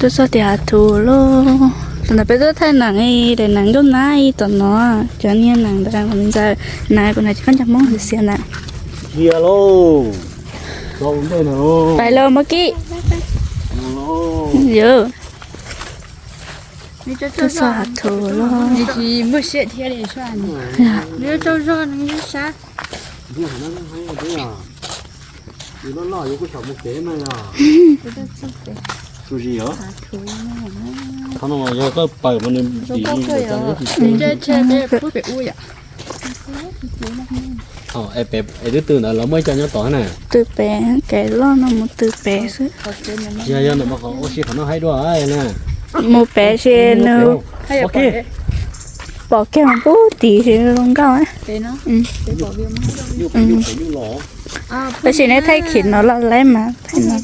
Tuaj txog tim hav thuv lauj. Tam ntawd peb tuaj thaij neem, daim neem nkauj nab ib tom no, cov niag neem ntawd kuv ntxawm na, kuv hais tias koj cov Hmoob xiav xiav ntawd. Cia lauj, pais los Mab Kib. Yus, tuaj txog hav thuv lauj. Tsis muaj siab thiab li. Nws tsaug zog nws sab. Thaum no yog koj pawg mas nws dim. Es twb twg ntawd lawv muaj ib co nyob tod na. Tw pem, kev loj no mus tw pem xwb. Yog yog ntawm mas qhov ua si qhov no haib dua na. Mus pem ces nws pom kiag mus pub tim ces zoo nkauj. Tab sis neb thaij khiv no los laib mas thaij no.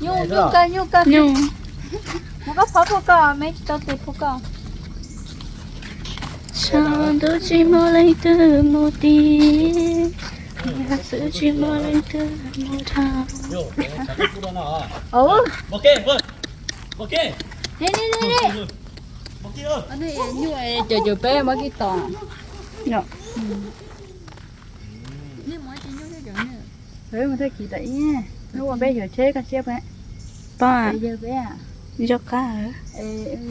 Nyuj, nyuj kawg, nyuj kawg. Mus koj phov pug koj, me tsis tau tes pug koj. Sab ntuj tsis muaj leej twg mus tib, yog txwv tsis muaj leej twg mus dhau. Cov cov peb Mab Kib tos. Mus thaj kiv tom ib, hnub ua peb yuav tsheb koj siab peb. Pab, yawg peb, zoo qab.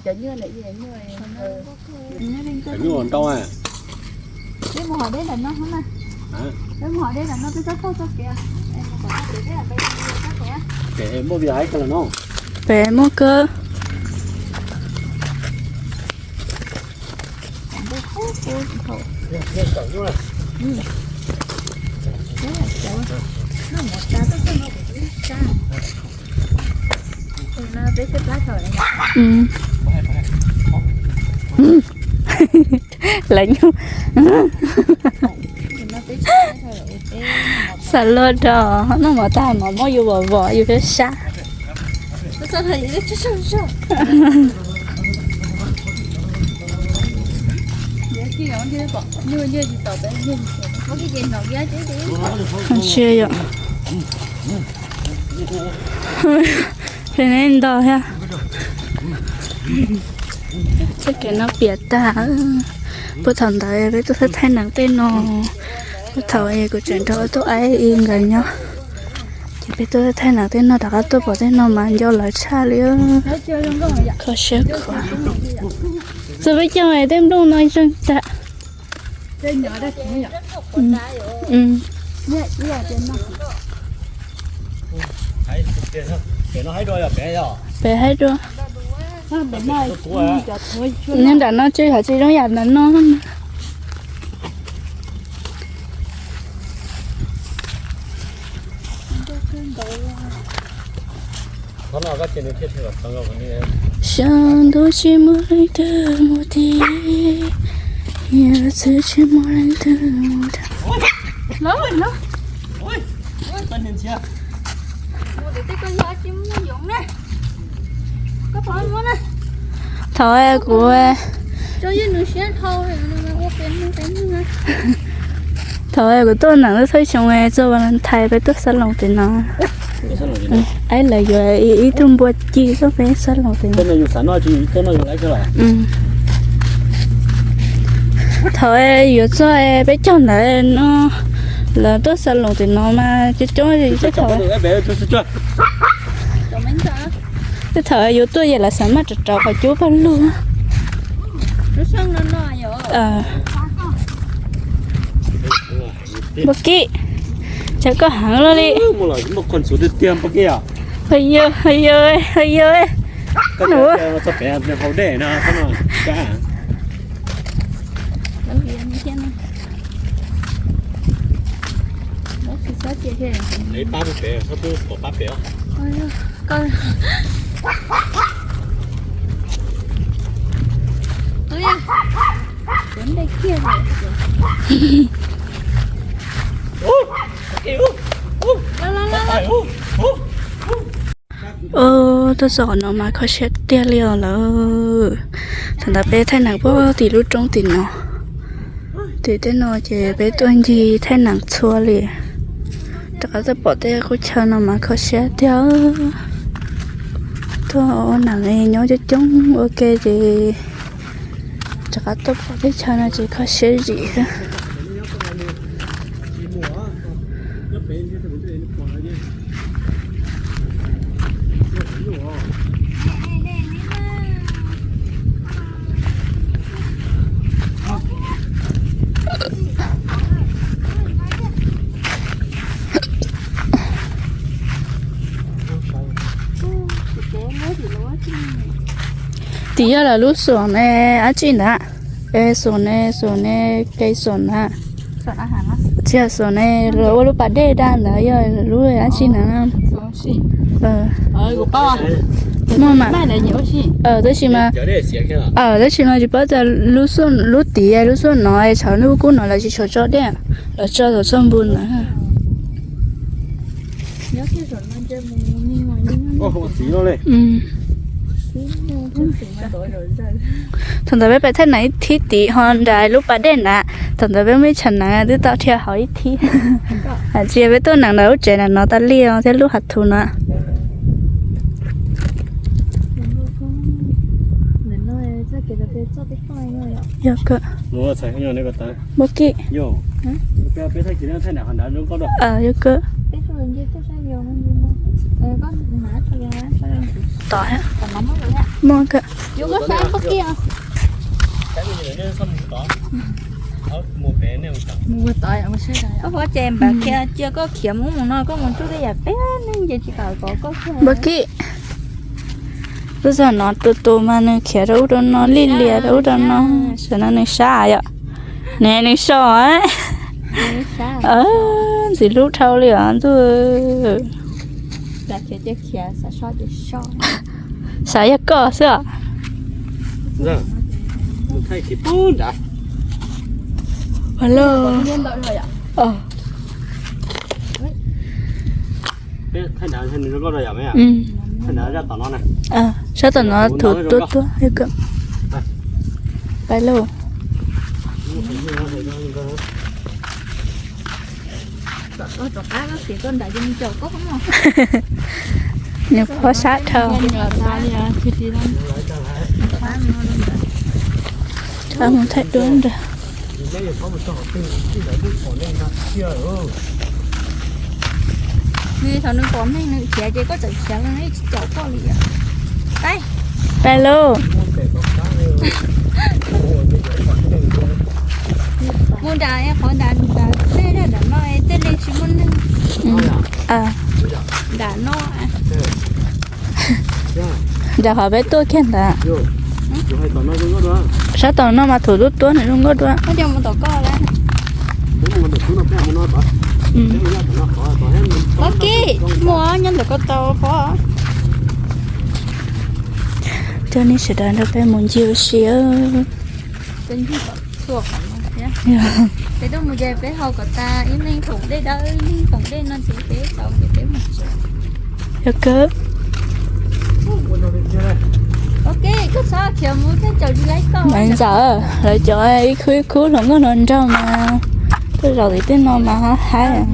Cov nyuj ntau. Peb mus hov deb ntawm no, peb mus hov deb ntawm no peb txhob txog kev. Pem muaj vij haib kawg no. Pem muaj kawg. Lawv nyuj. Xav luag dog noj mov tag mov muab yus vom vom yus sab sab. Ntsia yom. Peb neb ntog thiab. Txoj kev no piam tag. Puag thaum ntawd peb tuaj thaij neem tej no, puag thaum kuv tseem nrog tuaj aib i nkawd nyob, ces peb tuaj thaij neem tej no rov qab tuaj pom tej no mas nco lawv tshaj li. Kho siab khuav. Txog peb caug tej nplooj no zeeg tag. Pem haib dua. Nyob nram no tsis hov tsis zoo yam nram no. Xyoo ntuj tsis muaj leej twg mus tib, yus txwv tsis muaj leej twg mus dab. Thaum kuv, thaum kuv tuaj neem txhua xyoo txog Valentine peb tuaj xab loos tim no. Aib lawv yuav ib tug npua ci tuaj peb xab loos tim no. Thaum yuav txog peb caug ntawd no, lawv tuaj xab loos tim no mas coob coob. Tej thaum yuav tuaj ces lawv xav maj rov rov qhov cub paj lug. Npua kib, tsam koj heev luaj li. Yawg, yawg, yawg. Ub, tuaj txog qhov no mas kho siab tiag li os lawm. Thaum ntawd peb thaij neem puag tim lub roob tim no. Tim tej no ces peb tuaj ncig thaij neem txhua li. Rov qab tuaj pom tej qub chaw no mas kho siab tiag. Tuaj ua neem nyob coob coob ua ke ces rov qab tuaj pom teb chaws no ces kho siab zim thiab. Tim yog lawv lub xum ne, dab tsi ntawd? Es xum ne, xum ne, kev xum ntawd. Tsis yog xum ne, lawv ua lub pas dej dag ntawd yog lub dab tsi ntawd? Muaj mas. Tab sis mas, tab sis mas tsis paub tias lub xum, lub tid lub xum no tshav ntuj kub no lawv tsis tshua tso dej, lawv tso thaum txog npun ntawd. Thaum ntawd peb pais thaij neem ib thib tid ho nram lub pas dej ntawd, thaum ntawd peb muaj ib tshav neem twb tau dhia hauv ib thib. Tsis yog peb tuaj neem ntawm lub tsev ntawm no tas li os thiab lub hav thuv no. Yog kawg. Npua kij. Yog kawg. Tom muaj kawg. Koj pov ces npawg khiav cia koj khiav mus mus no koj mus tsuj tej yam peb neeg ces tsis kam kom koj. Npua kij. Lub zog no tus tus mas nws khiav rau ub rau no li lias rau ub rau no, tam no nws sab yom. Ne nws so. Ntxim hlub dhau li os ntuj. Xav yog koj xwb os. Ua loj. Sab tom no thuv tuab tuab. Pais lauj. Nws phob sab dhau. Rov mus thaij duab ntag. Nws thaum nws pom neeg nws khiav ces koj txawm khiav los nws tsis caum koj li. Pais lauj. Mus nram qhov nram tej nram no tej li tsis muaj neeg. Nram no. Nram qhov peb tuaj kiag ntawd. Sab tom no mas thuv tuab tuab nws zoo nkauj dua. Koj coj mus tom koj lawm. Koj kij mus nyob ntawm koj tau pob. Coj nej sawv daws nrog peb mus ncig ua si. Peb tuaj mus ces peb hau kom tas ib leeg foom dej dawb ib leeg foom dej no ces peb tau ces peb mus tsev. Yog kawg. Ok, koj txhob khiav mus thiab caum tsis laib koj. Ntxawm, lawv cov ib khub ib khub hluas nkauj hluas nraug mas tuaj zaum tim tej no mas haib.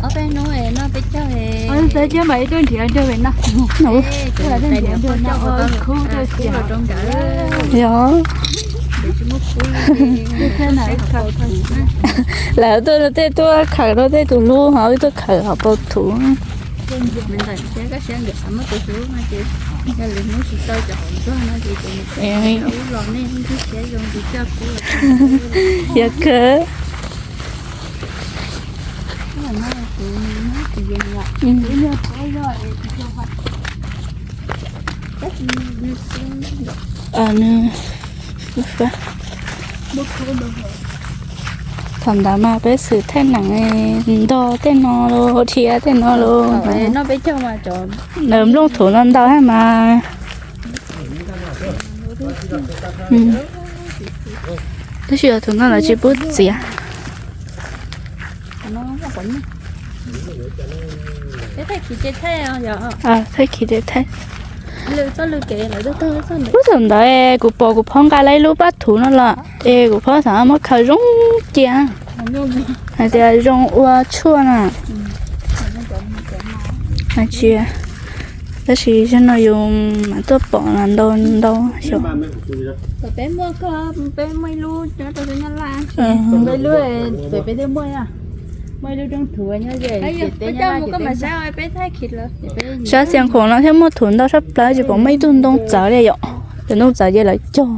Ob peb hnub no peb caug. Ib tug nrhiav nrog pem no. Yog. Lawv tuaj tej tuaj khaws rau tej tus hlub ho wb tuaj khaws hauv paus thuv. Yog kawg. Thaum ntawd mas peb xwm thaij neem ntog tej no los dhia tej no los. Nplooj thuv no ntau thiab mas. Tab sis thuv no lawv tsis pub txiav. Thaij khiv ces thaij. Lub thaum ntawd kuv pom kuv phob nqa lawm ib lub paj thuv no los es kuv phob xav muab khaws zoo cia, hais tias zoo ua tshuaj na. Tab sis zaum no yus mam tuaj pom los ntau ntau xyov. Sab Xiav Khuam no thiaj muaj thuv ntau tshaj plaws, tsis pom muaj ib tug ntoo txawv li yom. Cov ntoo txawv ces lawv cog.